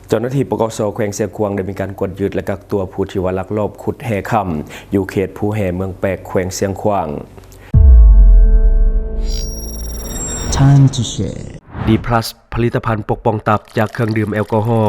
ເຈົ້າໜ້າທີ່ ປກສ ແຂວງຊຽງຂວາງ ໄດ້ມີການກວດຍຶດ ແລະ ກັກຕົວຜູ້ທີ່ວ່າລັກລອບຂຸດແຮ່ຄຳ ຢູ່ເຂດພູແຮ່ ເມືອງແປກ ແຂວງຊຽງຂວາງ. Time to share. ດີພລັສ ຜະລິດຕະພັນປົກປ້ອງຕັບຈາກເຄື່ອງດື່ມແອລກໍຮໍ.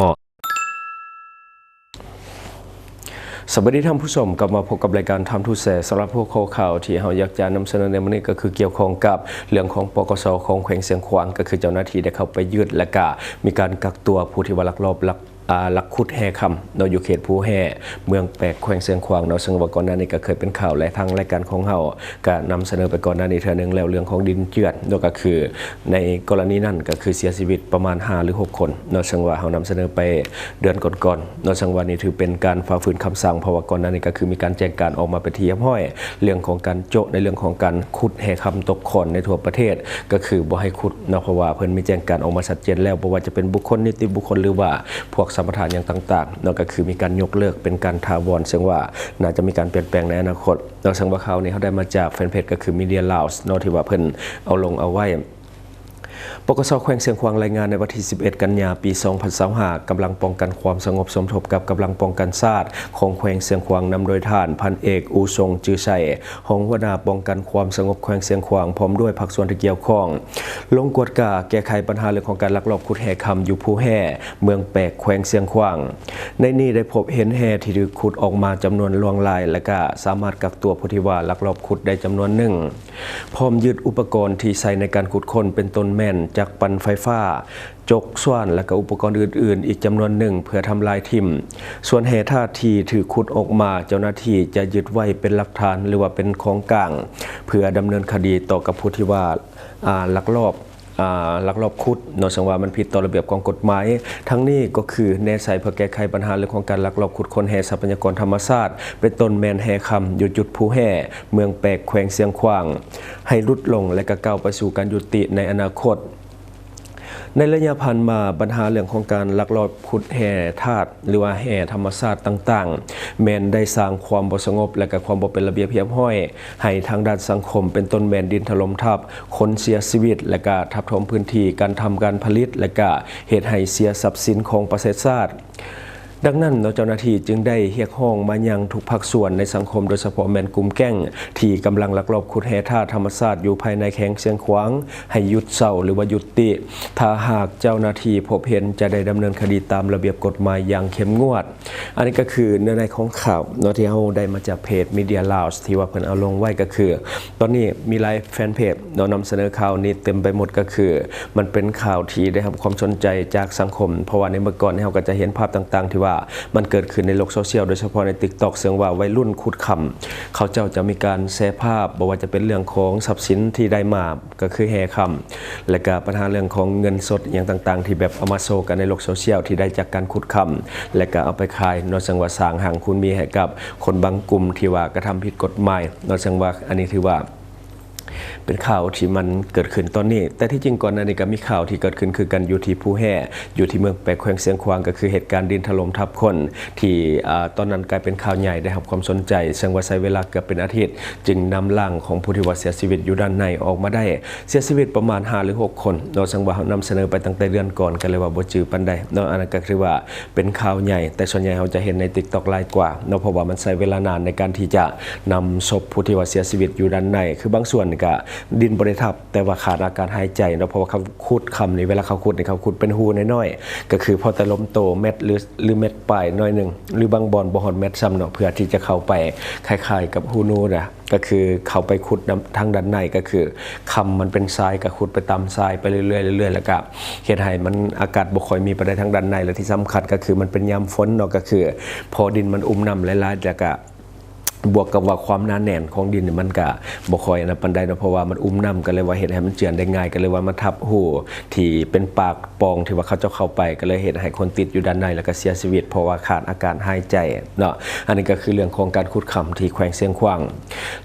ສະບາຍດີທ່ານຜູ້ຊົມ, ກັບມາພົບກັບລາຍການ Time to Share. ສຳລັບຫົວຂໍ້ຂ່າວທີ່ເຮົາຢາກຈະນຳສະເໜີໃນມື້ນີ້ ກໍຄືກ່ຽວຂ້ອງກັບເລື່ອງຂອງ ປກສ ຂອງແຂວງຊຽງຂວາງ ກໍຄືເຈົ້າໜ້າທີ່ໄດ້ເຂົ້າໄປຍຶດ ແລະ ກະມີການກັກຕົວຜູ້ທີ່ວ່າລັກລອບລັກ ອາ ລັກຂຸດແຮ່ຄຳເນາະ ຢູ່ເຂດພູແຮ່ ເມືອງແປກ ແຂວງຊຽງຂວາງເນາະ. ເຊິ່ງວ່າກ່ອນໜ້ານີ້ກໍເຄີຍເປັນຂ່າວ ແລະ ທາງລາຍການຂອງເຮົາກໍນຳສະເໜີໄປກ່ອນໜ້ານີ້ເທື່ອໜຶ່ງແລ້ວ ເລື່ອງຂອງດິນເຈື່ອນເນາະ ກໍຄື ໃນກໍລະນີນັ້ນກໍຄືເສຍຊີວິດປະມານຫ້າ ຫຼື ຫົກຄົນເນາະ, ເຊິ່ງວ່າເຮົານຳສະເໜີໄປເດືອນກ່ອນໆເນາະ, ເຊິ່ງວ່ານີ້ຖືເປັນການຝ່າຝືນຄຳສັ່ງ ເພາະວ່າກ່ອນໜ້ານີ້ກໍຄືມີການແຈ້ງການອອກມາເປັນທີ່ຮຽບຮ້ອຍ ເລື່ອງຂອງການໂຈະ ໃນເລື່ອງຂອງການຂຸດແຮ່ຄຳຕົກຂ້ອນໃນທົ່ວປະເທດ ກໍຄືບໍ່ໃຫ້ຂຸດເນາະ, ເພາະວ່າເພິ່ນມີແຈ້ງການອອກມາຊັດເຈນແລ້ວ, ບໍ່ວ່າຈະເປັນບຸກຄົນນິຕິບຸກຄົນ ຫຼືວ່າພວກສຳປະທານຫຍັງຕ່າງໆເນາະ, ກໍຄືມີການຍົກເລີກເປັນການຖາວອນ, ເຊິ່ງວ່າໜ້າຈະມີການປ່ຽນແປງໃນອະນາຄົດ. ເນາະ, ເຊິ່ງວ່າຂ່າວນີ້ເຮົາໄດ້ມາຈາກແຟນເພຈ ກໍຄື Media Lounge ເນາະ ທີ່ວ່າເພິ່ນເອົາລົງເອົາໄວ້. ປກສ ແຂວງຊຽງຂວາງລາຍງານໃນວັນທີສິບເອັດ ກັນຍາ ປີສອງພັນຊາວຫ້າ ກຳລັງປ້ອງກັນຄວາມສະຫງົບສົມທົບກັບກຳລັງປ້ອງກັນຊາດຂອງແຂວງຊຽງຂວາງ ນຳໂດຍທ່ານພັນເອກ ອູຊົງ ຈື່ໄຊ ຮອງຫົວໜ້າປ້ອງກັນຄວາມສະຫງົບແຂວງຊຽງຂວາງ ພ້ອມດ້ວຍພາກສ່ວນທີ່ກ່ຽວຂ້ອງ ລົງກວດກາແກ້ໄຂບັນຫາເລື່ອງຂອງການລັກລອບຂຸດແຮ່ຄຳຢູ່ພູແຮ່ ເມືອງແປກ ແຂວງຊຽງຂວາງ. ໃນນີ້ໄດ້ພົບເຫັນແຮ່ທີ່ຖືກຂຸດອອກມາຈຳນວນຫຼວງຫຼາຍ ແລະ ກະສາມາດກັກຕົວຜູ້ທີ່ວ່າລັກລອບຂຸດໄດ້ຈຳນວນໜຶ່ງ, ພ້ອມຍຶດອຸປະກອນທີ່ໃຊ້ໃນການຂຸດຄົ້ນ ເປັນຕົ້ນແມ່ນຈັກປັ່ນໄຟຟ້າ, ຈົກ, ຊ້ອນ ແລະ ກະອຸປະກອນອື່ນໆອີກຈຳນວນໜຶ່ງ ເພື່ອທຳລາຍຖິ້ມ. ສ່ວນແຮ່ທາດທີ່ຖືກຂຸດອອກມາ ເຈົ້າໜ້າທີ່ຈະຍຶດໄວ້ເປັນຫຼັກຖານ ຫຼືວ່າເປັນຂອງກາງ ເພື່ອດຳເນີນຄະດີຕໍ່ກັບຜູ້ທີ່ວ່າ ອາ ລັກລອບ ອາ ລັກລອບຂຸດເນາະ, ເຊິ່ງວ່າມັນຜິດຕໍ່ລະບຽບຂອງກົດໝາຍ. ທັງນີ້ກໍຄືແນໃສ່ເພື່ອແກ້ໄຂບັນຫາເລື່ອງຂອງການລັກລອບຂຸດຄົ້ນແຮ່ຊັບພະຍາກອນທຳມະຊາດ ເປັນຕົ້ນແມ່ນແຮ່ຄຳ ຢູ່ຈຸດພູແຮ່ ເມືອງແປກ ແຂວງຊຽງຂວາງ ໃຫ້ຫຼຸດລົງ ແລະ ກະກ້າວໄປສູ່ການຍຸຕິໃນອະນາຄົດ. ໃນໄລຍະຜ່ານມາ, ບັນຫາເລື່ອງຂອງການລັກລອບຂຸດແຮ່ທາດ ຫຼືວ່າແຮ່ທຳມະຊາດຕ່າງໆ ແມ່ນໄດ້ສ້າງຄວາມບໍ່ສະຫງົບ ແລະ ກະຄວາມບໍ່ເປັນລະບຽບຮຽບຮ້ອຍໃຫ້ທາງດ້ານສັງຄົມ, ເປັນຕົ້ນແມ່ນດິນຖະຫຼົ່ມທັບ, ຄົນເສຍຊີວິດ ແລະ ກະທັບຖ້ວມພື້ນທີ່ການທຳການຜະລິດ ແລະ ກະເຮັດໃຫ້ເສຍຊັບສິນຂອງປະເທດຊາດ. ດັ່ງນັ້ນເນາະ, ເຈົ້າໜ້າທີ່ຈຶ່ງໄດ້ຮຽກຮ້ອງມາຍັງທຸກພາກສ່ວນໃນສັງຄົມ, ໂດຍສະເພາະແມ່ນກຸ່ມແກ້ງທີ່ກຳລັງລັກລອບຂຸດແຮ່ທາດທຳມະຊາດຢູ່ພາຍໃນແຂວງຊຽງຂວາງ ໃຫ້ຢຸດເຊົາ ຫຼືວ່າຍຸຕິ. ຖ້າຫາກເຈົ້າໜ້າທີ່ພົບເຫັນ ຈະໄດ້ດຳເນີນຄະດີຕາມລະບຽບກົດໝາຍຢ່າງເຂັ້ມງວດ. ອັນນີ້ກໍຄືເນື້ອໃນຂອງຂ່າວເນາະ ທີ່ເຮົາໄດ້ມາຈາກເພຈ Media Lounge ທີ່ວ່າເພິ່ນເອົາລົງໄວ້, ກໍຄືຕອນນີ້ມີຫຼາຍແຟນເພຈເນາະ ນຳສະເໜີຂ່າວນີ້ເຕັມໄປໝົດ, ກໍຄືມັນເປັນຂ່າວທີ່ໄດ້ຮັບຄວາມສົນໃຈຈາກສັງຄົມ, ເພາະວ່າໃນເມື່ອກ່ອນເຮົາກໍຈະເຫັນພາບຕ່າງໆ ທີ່ວ່າມັນເກີດຂຶ້ນໃນໂລກໂຊຊຽວ, ໂດຍສະເພາະໃນ TikTok ເຊິ່ງວ່າໄວລຸ້ນຂຸດຄຳ ເຂົາເຈົ້າຈະມີການແຊພາບ, ບໍ່ວ່າຈະເປັນເລື່ອງຂອງຊັບສິນທີ່ໄດ້ມາ ກໍຄືແຮ່ຄຳ ແລະກະບັນຫາເລື່ອງຂອງເງິນສົດອີ່ຫຍັງຕ່າງໆ ທີ່ແບບເອົາມາໂຊກັນໃນໂລກໂຊຊຽວ ທີ່ໄດ້ຈາກການຂຸດຄຳ ແລະກະເອົາໄປຂາຍເນາະ, ເຊິ່ງວ່າສ້າງຫາງຄູນໝີໃຫ້ກັບຄົນບາງກຸ່ມທີ່ວ່າກະທຳຜິດກົດໝາຍເນາະ, ເຊິ່ງວ່າອັນນີ້ຖືວ່າເປັນຂ່າວທີ່ມັນເກີດຂຶ້ນຕອນນີ້. ແຕ່ທີ່ຈິງກ່ອນໜ້ານີ້ກະມີຂ່າວທີ່ເກີດຂຶ້ນຄືກັນ ຢູ່ທີ່ພູແຮ່ ຢູ່ທີ່ເມືອງແປກ ແຂວງຊຽງຂວາງ, ກໍຄືເຫດການດິນຖະຫຼົ່ມທັບຄົນ ທີ່ ອາ ຕອນນັ້ນກາຍເປັນຂ່າວໃຫຍ່ ໄດ້ຮັບຄວາມສົນໃຈ, ເຊິ່ງວ່າໃຊ້ເວລາເກືອບເປັນອາທິດ ຈຶ່ງນຳຮ່າງຂອງຜູ້ທີ່ວ່າເສຍຊີວິດຢູ່ດ້ານໃນອອກມາໄດ້. ເສຍຊີວິດປະມານຫ້າ ຫຼື ຫົກຄົນເນາະ, ເຊິ່ງວ່າເຮົານຳສະເໜີໄປຕັ້ງແຕ່ເດືອນກ່ອນ ກໍເລີຍວ່າບໍ່ຈື່ປານໃດເນາະ. ອັນນັ້ນກໍຖືວ່າເປັນຂ່າວໃຫຍ່, ແຕ່ສ່ວນໃຫຍ່ເຮົາຈະເຫັນໃນ TikTok ຫຼາຍກວ່າເນາະ, ເພາະວ່າມັນໃຊ້ເວລານານໃນການທີ່ຈະນຳສົບຜູ້ທີ່ວ່າເສຍຊີວິດຢູ່ດ້ານໃນ. ຄືບາງສ່ວນນີ້ກະດິນບໍ່ໄດ້ທັບ, ແຕ່ວ່າຂາດອາການຫາຍໃຈເນາະ, ເພາະວ່າເຂົາຂຸດຄຳນີ້ ເວລາເຂົາຂຸດນີ້ ເຂົາຂຸດເປັນຮູນ້ອຍໆ, ກໍຄືພໍແຕ່ລົ້ມໂຕແມັດ ຫຼື ຫຼື ແມັດປາຍໜ້ອຍໜຶ່ງ ຫຼື ບາງບ່ອນບໍ່ຮອດແມັດຊ້ຳເນາະ, ເພື່ອທີ່ຈະເຂົ້າໄປຄ້າຍໆກັບຮູນູນະ, ກໍຄືເຂົ້າໄປຂຸດນຳທາງດ້ານໃນ, ກໍຄືຄຳມັນເປັນຊາຍ ກໍຂຸດໄປຕາມຊາຍໄປເລື້ອຍໆ ເລື້ອຍໆ ແລ້ວກະເຮັດໃຫ້ມັນອາກາດບໍ່ຄ່ອຍມີປານໃດທາງດ້ານໃນ. ແລະທີ່ສຳຄັນກໍຄືມັນເປັນຍາມຝົນເນາະ, ກໍຄືພໍດິນມັນອຸມນ້ຳຫຼາຍໆ ແລ້ວກະ ບວກກັບວ່າຄວາມໜາແໜ້ນຂອງດິນນີ້ມັນກະບໍ່ຄ່ອຍອັນນັ້ນປານໃດເນາະ, ເພາະວ່າມັນອຸມນ້ຳ ກໍເລີຍວ່າເຮັດໃຫ້ມັນເຈື່ອນໄດ້ງ່າຍ, ກໍເລີຍວ່າມາທັບຮູທີ່ເປັນປາກປ່ອງທີ່ວ່າເຂົາເຈົ້າເຂົ້າໄປ, ກໍເລີຍເຮັດໃຫ້ຄົນຕິດຢູ່ດ້ານໃນ ແລ້ວກໍເສຍຊີວິດ ເພາະວ່າຂາດອາການຫາຍໃຈເນາະ. ອັນນີ້ກໍຄືເລື່ອງຂອງການຂຸດຄຳທີ່ແຂວງຊຽງຂວາງ.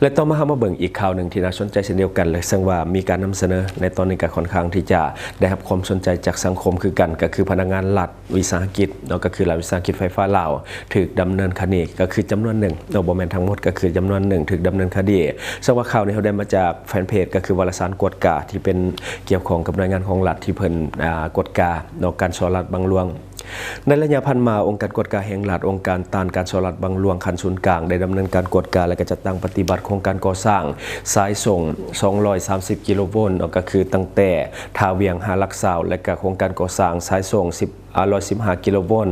ແລະຕໍ່ມາເຮົາມາເບິ່ງອີກຂ່າວໜຶ່ງທີ່ໜ້າສົນໃຈເຊັ່ນດຽວກັນເລີຍ, ເຊິ່ງວ່າມີການນຳສະເໜີໃນຕອນນີ້ກໍຄ່ອນຂ້າງທີ່ຈະໄດ້ຮັບຄວາມສົນໃຈຈາກສັງຄົມຄືກັນ, ກໍຄືພະນັກງານລັດ ວິສາຫະກິດເນາະ, ກໍຄືລັດວິສາຫະກິດໄຟຟ້າລາວ ຖືກດຳເນີນຄະດີ ກໍຄືຈຳນວນໜຶ່ງເນາະ, ບໍ່ແມ່ນທັງໝົດ, ກໍຄືຈຳນວນໜຶ່ງຖືກດຳເນີນຄະດີ. ເຊິ່ງວ່າຂ່າວນີ້ເຮົາໄດ້ມາຈາກແຟນເພຈ ກໍຄືວາລະສານກວດກາ ທີ່ເປັນກ່ຽວຂ້ອງກັບໜ່ວຍງານຂອງລັດທີ່ເພິ່ນ ອາ ກວດກາເນາະ ການສໍ້ລາດບັງຫຼວງ ໃນໄລຍະຜ່ານມາ, ອົງການກວດກາແຫ່ງລັດ, ອົງການຕ້ານການສໍ້ລາດບັງຫຼວງຂັ້ນສູນກາງ ໄດ້ດຳເນີນການກວດກາ ແລະ ກະຈັດຕັ້ງປະຕິບັດໂຄງການກໍ່ສ້າງສາຍສົ່ງສອງຮ້ອຍສາມສິບກິໂລໂວນເນາະ, ກໍຄືຕັ້ງແຕ່ທ່າວຽງຫາຫຼັກຊາວ ແລະ ກະໂຄງການກໍ່ສ້າງສາຍສົ່ງສິບ ອາ ຮ້ອຍສິບຫ້າກິໂລໂວນ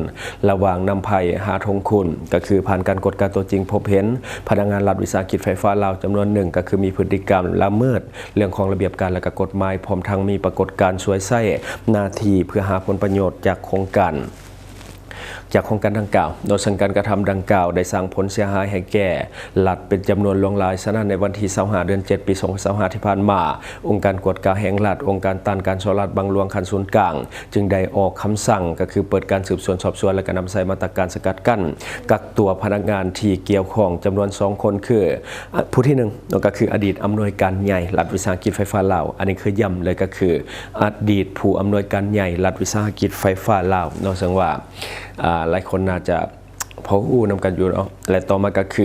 ລະຫວ່າງນ້ຳໄຜ່ຫາທົ່ງຄູນ, ກໍຄືຜ່ານການກວດກາຕົວຈິງພົບເຫັນພະນັກງານລັດວິສາຫະກິດໄຟຟ້າລາວຈຳນວນໜຶ່ງ ກໍຄືມີພຶດຕິກຳລະເມີດ ເລື່ອງຂອງລະບຽບການ ແລະ ກະກົດໝາຍ, ພ້ອມທັງມີປາກົດການສວຍໃຊ້ໜ້າທີ່ເພື່ອຫາຜົນປະໂຫຍດຈາກໂຄງການ, ຈາກໂຄງການດັ່ງກ່າວເນາະ. ເຊິ່ງການກະທຳດັ່ງກ່າວໄດ້ສ້າງຜົນເສຍຫາຍໃຫ້ແກ່ລັດເປັນຈຳນວນຫຼວງຫຼາຍ. ສະນັ້ນ, ໃນວັນທີຊາວຫ້າ ເດືອນເຈັດ ປີສອງພັນຊາວຫ້າທີ່ຜ່ານມາ, ອົງການກວດກາແຫ່ງລັດ, ອົງການຕ້ານການສໍ້ລາດບັງຫຼວງຂັ້ນສູນກາງ ຈຶ່ງໄດ້ອອກຄຳສັ່ງ, ກໍຄືເປີດການສືບສວນສອບສວນ ແລະ ກະນຳໃຊ້ມາດຕະການສະກັດກັ້ນ, ກັກຕົວພະນັກງານທີ່ກ່ຽວຂ້ອງຈຳນວນສອງຄົນ ຄື ອະ ຜູ້ທີໜຶ່ງເນາະ ກໍຄືອະດີດອຳນວຍການໃຫຍ່ລັດວິສາຫະກິດໄຟຟ້າລາວ. ອັນນີ້ຄືຢ້ຳເລີຍ ກໍຄືອະດີດຜູ້ອຳນວຍການໃຫຍ່ລັດວິສາຫະກິດໄຟຟ້າລາວເນາະ, ເຊິ່ງວ່າ ອາ ຫຼາຍຄົນໜ້າຈະພໍຮູ້ນຳກັນຢູ່ເນາະ. ແລະ ຕໍ່ມາກໍຄ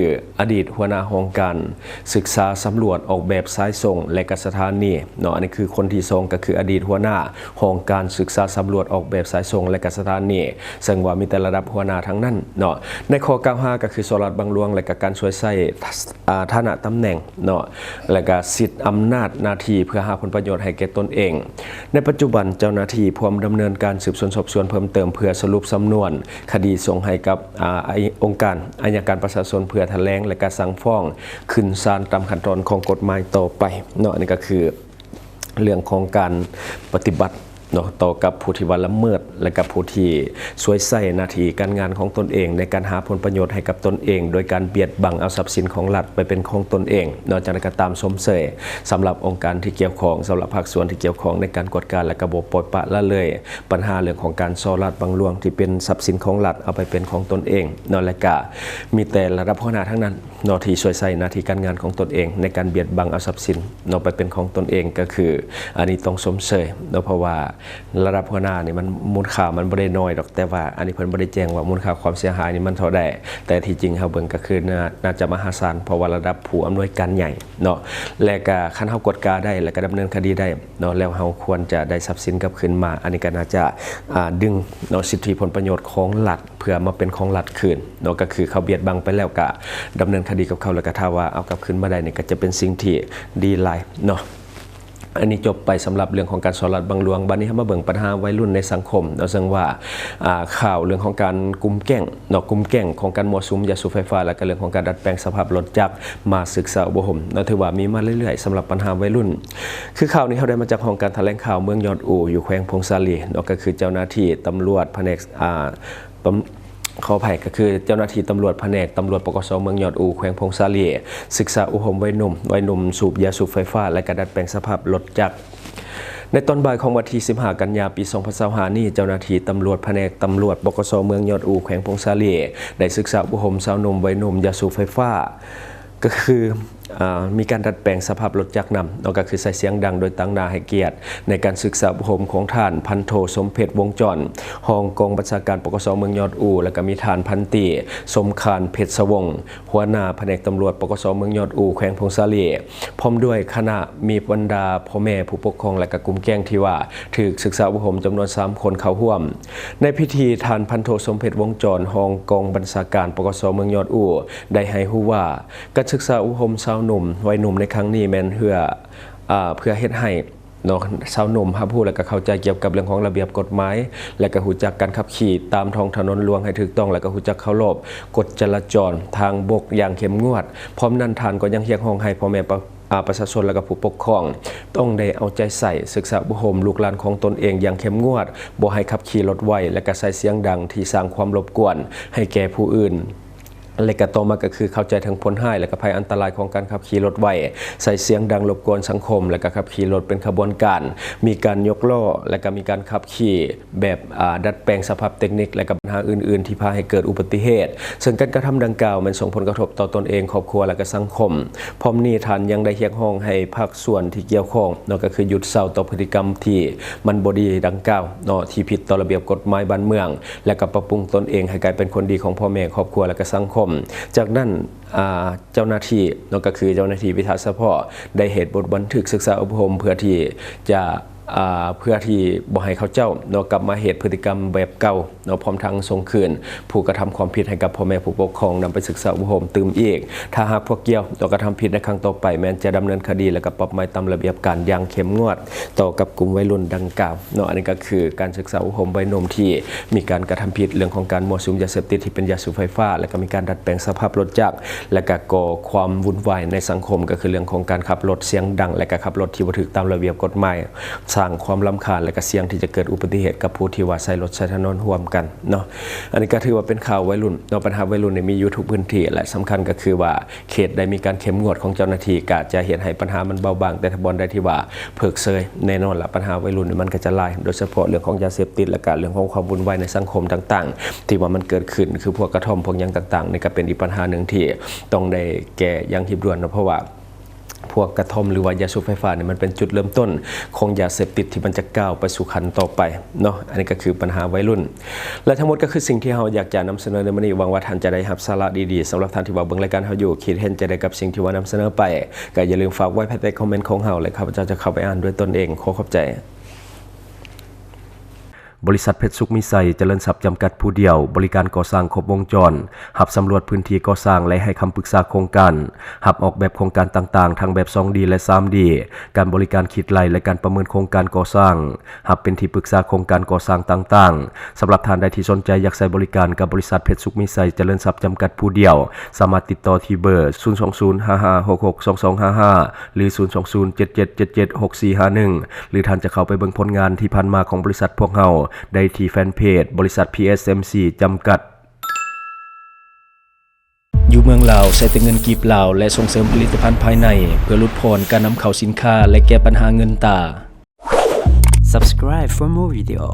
ືອະດີດຫົວໜ້າຫ້ອງການສຶກສາສຳຫຼວດອອກແບບສາຍສົ່ງ ແລະ ກະສະຖານີເນາະ. ອັນນີ້ຄືຄົນທີສອງ ກໍຄືອະດີດຫົວໜ້າຫ້ອງການສຶກສາສຳຫຼວດອອກແບບສາຍສົ່ງ ແລະ ກະສະຖານີ ເຊິ່ງວ່າມີແຕ່ລະດັບຫົວໜ້າທັງນັ້ນເນາະ. ໃນຂໍ້ກ່າວຫາກໍຄືສໍ້ລາດບັງຫຼວງ ແລະ ກະການສວຍໃຊ້ ອາ ຖານະຕຳແໜ່ງເນາະ ແລະ ກະສິດອຳນາດໜ້າທີ່ເພື່ອຫາຜົນປະໂຫຍດໃຫ້ແກ່ຕົນເອງ. ໃນປັດຈຸບັນເຈົ້າໜ້າທີ່ພວມດຳເນີນການສືບສວນສອບສວນເພີ່ມເຕີມ ເພື່ອສະຫຼຸບສຳນວນຄະດີສົ່ງໃຫ້ກັບ ອາ ອົງການໄອຍະການປະຊາຊົນ ເພື່ອຖະແຫຼງ ແລະ ກະສັ່ງຟ້ອງຂຶ້ນສານຕາມຂັ້ນຕອນຂອງກົດໝາຍຕໍ່ໄປເນາະ. ອັນນີ້ກໍຄື ເລື່ອງຂອງການປະຕິບັດເນາະ ຕໍ່ກັບຜູ້ທີ່ວ່າລະເມີດ ແລະ ກັບຜູ້ທີ່ສວຍໃຊ້ໜ້າທີ່ການງານຂອງຕົນເອງ ໃນການຫາຜົນປະໂຫຍດໃຫ້ກັບຕົນເອງ ໂດຍການບຽດບັງເອົາຊັບສິນຂອງລັດໄປເປັນຂອງຕົນເອງເນາະ. ຈັ່ງໃດກໍຕາມ, ຊົມເຊີຍສຳລັບອົງການທີ່ກ່ຽວຂ້ອງ, ສຳລັບພາກສ່ວນທີ່ກ່ຽວຂ້ອງໃນການກວດກາ ແລະ ກໍບໍ່ປ່ອຍປະລະເລີຍ ບັນຫາເລື່ອງຂອງການສໍ້ລາດບັງຫຼວງທີ່ເປັນຊັບສິນຂອງລັດເອົາໄປເປັນຂອງຕົນເອງເນາະ ແລະ ກະມີແຕ່ລະດັບຫົວໜ້າທັງນັ້ນເນາະ ທີ່ສວຍໃຊ້ໜ້າທີ່ການງານຂອງຕົນເອງໃນການບຽດບັງເອົາຊັບສິນເນາະ ໄປເປັນຂອງຕົນເອງ ກໍຄືອັນນີ້ຕ້ອງຊົມເຊີຍເນາະ. ເພາະວ່າລະດັບຫົວໜ້ານີ້ ມັນ ມູນຄ່າມັນບໍ່ໄດ້ໜ້ອຍດອກ, ແຕ່ວ່າອັນນີ້ເພິ່ນບໍ່ໄດ້ແຈ້ງວ່າມູນຄ່າຄວາມເສຍຫາຍນີ້ມັນເທົ່າໃດ, ແຕ່ທີ່ຈິງເຮົາເບິ່ງກໍຄືໜ້າ ໜ້າຈະມະຫາສານ ເພາະວ່າລະດັບຜູ້ອຳນວຍການໃຫຍ່ເນາະ. ແລະ ກະຄັນເຮົາກວດກາໄດ້ ແລະ ກະດຳເນີນຄະດີໄດ້ ເນາະ ແລ້ວເຮົາຄວນຈະໄດ້ຊັບສິນກັບຄືນມາ. ອັນນີ້ກໍໜ້າຈະ ອາ ດຶງເນາະ ສິດທິຜົນປະໂຫຍດຂອງລັດ ເພື່ອມາເປັນຂອງລັດຄືນເນາະ, ກໍຄືເຂົາບຽດບັງໄປແລ້ວ ກໍດຳເນີນຄະດີກັບເຂົາ ແລ້ວກໍຖ້າວ່າເອົາກັບຄືນມາໄດ້ນີ້ ກໍຈະເປັນສິ່ງທີ່ດີຫຼາຍເນາະ. ອັນນີ້ຈົບໄປສຳລັບເລື່ອງຂອງການສໍ້ລາດບັງຫຼວງ. ບັດນີ້ເຮົາມາເບິ່ງບັນຫາໄວລຸ້ນໃນສັງຄົມເນາະ, ເຊິ່ງວ່າ ອາ ຂ່າວເລື່ອງຂອງການກຸ່ມແກ້ງເນາະ, ກຸ່ມແກ້ງຂອງການມົ້ວສຸມຢາສູບໄຟຟ້າ ແລະ ກໍເລື່ອງຂອງການດັດແປງສະພາບລົດຈັກ ມາສຶກສາອົບຮົມເນາະ, ຖືວ່າມີມາເລື້ອຍໆ ສຳລັບບັນຫາໄວລຸ້ນ. ຄືຂ່າວນີ້ເຮົາໄດ້ມາຈາກຫ້ອງການຖະແຫຼງຂ່າວເມືອງຍອດອູ ຢູ່ແຂວງຜົ້ງສາລີເນາະ, ກໍຄືເຈົ້າໜ້າທີ່ຕຳຫຼວດພະແນກ ອາ ປະ ຂໍອະໄພ ກໍຄືເຈົ້າໜ້າທີ່ຕຳຫຼວດພະແນກຕຳຫຼວດ ປກສ ເມືອງຍອດອູ ແຂວງຜົ້ງສາລີ ສຶກສາອົບຮົມໄວໜຸ່ມ, ໄວໜຸ່ມສູບຢາສູບໄຟຟ້າ ແລະ ກະດັດແປງສະພາບລົດຈັກ. ໃນຕອນບ່າຍຂອງວັນທີສິບຫ້າ ກັນຍາ ປີສອງພັນຊາວຫ້ານີ້, ເຈົ້າໜ້າທີ່ຕຳຫຼວດພະແນກຕຳຫຼວດ ປກສ ເມືອງຍອດອູ ແຂວງຜົ້ງສາລີ ໄດ້ສຶກສາອົບຮົມຊາວໜຸ່ມໄວໜຸ່ມຢາສູບໄຟຟ້າ ກໍຄື ອາ ມີການດັດແປງສະພາບລົດຈັກນຳເນາະ, ກໍຄືໃຊ້ສຽງດັງໂດຍຕາງໜ້າໃຫ້ກຽດໃນການສຶກສາອົບຮົມຂອງທ່ານ ພັນໂທ ສົມເພັດ ວົງຈອນ ຮອງກອງບັນຊາການ ປກສ ເມືອງຍອດອູ ແລ້ວກໍມີທ່ານ ພັນຕີ ສົມຄານ ເພັດສະວົງ ຫົວໜ້າພະແນກຕຳຫຼວດ ປກສ ເມືອງຍອດອູ ແຂວງຜົ້ງສາລີ ພ້ອມດ້ວຍຄະນະ ມີບັນດາພໍ່ແມ່ຜູ້ປົກຄອງ ແລະ ກໍກຸ່ມແກ້ງທີ່ວ່າຖືກສຶກສາອົບຮົມຈຳນວນສາມຄົນເຂົ້າຮ່ວມ. ໃນພິທີ, ທ່ານ ພັນໂທ ສົມເພັດ ວົງຈອນ ຮອງກອງບັນຊາການ ປກສ ເມືອງຍອດອູ ໄດ້ໃຫ້ຮູ້ວ່າ ການສຶກສາອົບຮົມຊາວໜຸ່ມ ໄວໜຸ່ມໃນຄັ້ງນີ້ແມ່ນເພື່ອ ອາ ເພື່ອເຮັດໃຫ້ເນາະ ຊາວໜຸ່ມຮັບຮູ້ ແລະ ກໍເຂົ້າໃຈກ່ຽວກັບເລື່ອງຂອງລະບຽບກົດໝາຍ ແລະ ກໍຮູ້ຈັກການຂັບຂີ່ຕາມທ້ອງຖະໜົນຫຼວງໃຫ້ຖືກຕ້ອງ ແລະ ກໍຮູ້ຈັກເຄົາລົບກົດຈະລາຈອນທາງບົກຢ່າງເຂັ້ມງວດ. ພ້ອມນັ້ນ, ທ່ານກໍຍັງຮຽກຮ້ອງໃຫ້ພໍ່ແມ່ປະ ອາ ປະຊາຊົນ ແລະ ກໍຜູ້ປົກຄອງ ຕ້ອງໄດ້ເອົາໃຈໃສ່ສຶກສາອົບຮົມລູກຫຼານຂອງຕົນເອງຢ່າງເຂັ້ມງວດ, ບໍ່ໃຫ້ຂັບຂີ່ລົດໄວ ແລະ ກະໃຊ້ສຽງດັງທີ່ສ້າງຄວາມລົບກວນໃຫ້ແກ່ຜູ້ອື່ນ ແລະ ກະຕໍ່ມາກໍຄືເຂົ້າໃຈເຖິງຜົນຮ້າຍ ແລະ ກະໄພອັນຕະລາຍຂອງການຂັບຂີ່ລົດໄວ, ໃຊ້ສຽງດັງລົບກວນສັງຄົມ ແລະ ກະຂັບຂີ່ລົດເປັນຂະບວນການ, ມີການຍົກລໍ້ ແລະ ກະມີການຂັບຂີ່ ແບບ ອາ ດັດແປງສະພາບເຕັກນິກ ແລະ ກັບບັນຫາອື່ນໆ ທີ່ພາໃຫ້ເກີດອຸບັດຕິເຫດ, ເຊິ່ງການກະທຳດັ່ງກ່າວແມ່ນສົ່ງຜົນກະທົບຕໍ່ຕົນເອງ, ຄອບຄົວ ແລະ ກະສັງຄົມ. ພ້ອມນີ້, ທ່ານຍັງໄດ້ຮຽກຮ້ອງໃຫ້ພາກສ່ວນທີ່ກ່ຽວຂ້ອງເນາະ ກໍຄືຢຸດເຊົາຕໍ່ພຶດຕິກຳທີ່ມັນບໍ່ດີດັ່ງກ່າວເນາະ, ທີ່ຜິດຕໍ່ລະບຽບກົດໝາຍບ້ານເມືອງ, ແລະ ກໍປັບປຸງຕົນເອງໃຫ້ກາຍເປັນຄົນດີຂອງພໍ່ແມ່, ຄອບຄົວ ແລະ ກໍສັງຄົມ. ຈາກນັ້ນ, ອາ ເຈົ້າໜ້າທີ່ເນາະ ກໍຄືເຈົ້າໜ້າທີ່ວິຊາສະເພາະ ໄດ້ເຮັດບົດບັນທຶກສຶກສາອົບຮົມ ເພື່ອທີ່ຈະ ອ່າ ເພື່ອທີ່ບໍ່ໃຫ້ເຂົາເຈົ້າເນາະ ກັບມາເຮັດພຶດຕິກຳແບບເກົ່າເນາະ, ພ້ອມທັງສົ່ງຄືນຜູ້ກະທຳຄວາມຜິດໃຫ້ກັບພໍ່ແມ່ຜູ້ປົກຄອງນຳໄປສຶກສາອົບຮົມຕື່ມອີກ. ຖ້າຫາກພວກກ່ຽວເນາະ ກະທຳຜິດໃນຄັ້ງຕໍ່ໄປ ແມ່ນຈະດຳເນີນຄະດີ ແລະ ກະປັບໃໝຕາມລະບຽບການຢ່າງເຂັ້ມງວດຕໍ່ກັບກຸ່ມໄວລຸ້ນດັ່ງກ່າວເນາະ. ອັນນີ້ກໍຄືການສຶກສາອົບຮົມໃບໜຸ່ມທີ່ມີການກະທຳຜິດເລື່ອງຂອງການມົ້ວສຸມຢາເສບຕິດທີ່ເປັນຢາສູບໄຟຟ້າ ແລະ ກໍມີການດັດແປງສະພາບລົດຈັກ ແລະ ກໍກໍ່ຄວາມວຸ່ນວາຍໃນສັງຄົມ ກໍຄືເລື່ອງຂອງການຂັບລົດສຽງດັງ ແລະ ກໍຂັບລົດທີ່ບໍ່ຖືກຕາມລະບຽບກົດໝາຍ ສ້າງຄວາມລຳຄານ ແລະ ກໍສ່ຽງທີ່ຈະເກີດອຸບັດຕິເຫດກັບຜູ້ທີ່ວ່າໃຊ້ລົດໃຊ້ຖະໜົນຮ່ວມກັນເນາະ. ອັນນີ້ກໍຖືວ່າເປັນຂ່າວໄວລຸ້ນເນາະ, ບັນຫາໄວລຸ້ນນີ້ມີຢູ່ທຸກພື້ນທີ່ ແລະ ສຳຄັນກໍຄືວ່າເຂດໃດມີການເຂັ້ມງວດຂອງເຈົ້າໜ້າທີ່ ກໍຈະເຮັດໃຫ້ບັນຫາມັນເບົາບາງ, ແຕ່ຖ້າບ່ອນໃດທີ່ວ່າເພີກເຊີຍ ແນ່ນອນລະ ບັນຫາໄວລຸ້ນນີ້ມັນກໍຈະຫຼາຍ ໂດຍສະເພາະເລື່ອງຂອງຢາເສບຕິດ ແລະ ກໍເລື່ອງຂອງຄວາມວຸ່ນວາຍໃນສັງຄົມຕ່າງໆ ທີ່ວ່າມັນເກີດຂຶ້ນ ຄືພວກກະທ່ອມ ພວກຫຍັງຕ່າງໆ ນີ້ກໍເປັນອີກບັນຫາໜຶ່ງທີ່ຕ້ອງໄດ້ແກ້ຢ່າງຮີບດ່ວນເນາະ, ເພາະວ່າ ພວກກະທ່ອມ ຫຼືວ່າຢາສູບໄຟຟ້ານີ້ ມັນເປັນຈຸດເລີ່ມຕົ້ນຂອງຢາເສບຕິດທີ່ມັນຈະກ້າວໄປສູ່ຂັ້ນຕໍ່ໄປເນາະ. ອັນນີ້ກໍຄືບັນຫາໄວລຸ້ນ ແລະ ທັງໝົດກໍຄືສິ່ງທີ່ເຮົາຢາກຈະນຳສະເໜີໃນມື້ນີ້. ຫວັງວ່າທ່ານຈະໄດ້ຮັບສາລະດີໆ. ສຳລັບທ່ານທີ່ວ່າເບິ່ງລາຍການເຮົາຢູ່ ຄິດເຫັນຈັ່ງໃດກັບສິ່ງທີ່ວ່ານຳສະເໜີໄປ ກໍຢ່າລືມຝາກໄວ້ພາຍໃຕ້ຄອມເມັນຂອງເຮົາ ແລະ ຂ້າພະເຈົ້າຈະເຂົ້າໄປອ່ານດ້ວຍຕົນເອງ. ຂໍຂອບໃຈ. ບໍລິສັດເພັດສຸກມີໄຊຈະເລີນຊັບຈຳກັດຜູ້ດຽວ, ບໍລິການກໍ່ສ້າງຄົບວົງຈອນ, ຮັບສຳຫຼວດພື້ນທີ່ກໍ່ສ້າງ ແລະ ໃຫ້ຄຳປຶກສາໂຄງການ, ຮັບອອກແບບໂຄງການຕ່າງໆ ທັງແບບສອງດີ ແລະ ສາມດີ, ການບໍລິການຄິດໄລ່ ແລະ ການປະເມີນໂຄງການກໍ່ສ້າງ, ຮັບເປັນທີ່ປຶກສາໂຄງການກໍ່ສ້າງຕ່າງໆ. ສຳລັບທ່ານໃດທີ່ສົນໃຈຢາກໃຊ້ບໍລິການກັບບໍລິສັດເພັດສຸກມີໄຊຈະເລີນຊັບຈຳກັດຜູ້ດຽວ, ສາມາດຕິດຕໍ່ທີ່ເບີ ສູນສອງສູນ ຫ້າຫ້າຫົກຫົກສອງສອງຫ້າຫ້າ ຫຼື ສູນສອງສູນ ເຈັດເຈັດເຈັດເຈັດ ຫົກສີ່ຫ້າໜຶ່ງ ຫຼື ທ່ານຈະເຂົ້າໄປເບິ່ງຜົນງານທີ່ຜ່ານມາຂອງບໍລິສັດພວກເຮົາໄດ້ທີ່ແຟນເພຈ ບໍລິສັດ ພີເອສເອັມຊີ ຈຳກັດ. ຢູ່ເມືອງລາວ ໃຊ້ແຕ່ເງິນກີບລາວ ແລະ ສົ່ງເສີມຜະລິດຕະພັນພາຍໃນ ເພື່ອຫຼຸດຜ່ອນການນຳເຂົ້າສິນຄ້າ ແລະ ແກ້ບັນຫາເງິນຕາ. Subscribe for more video.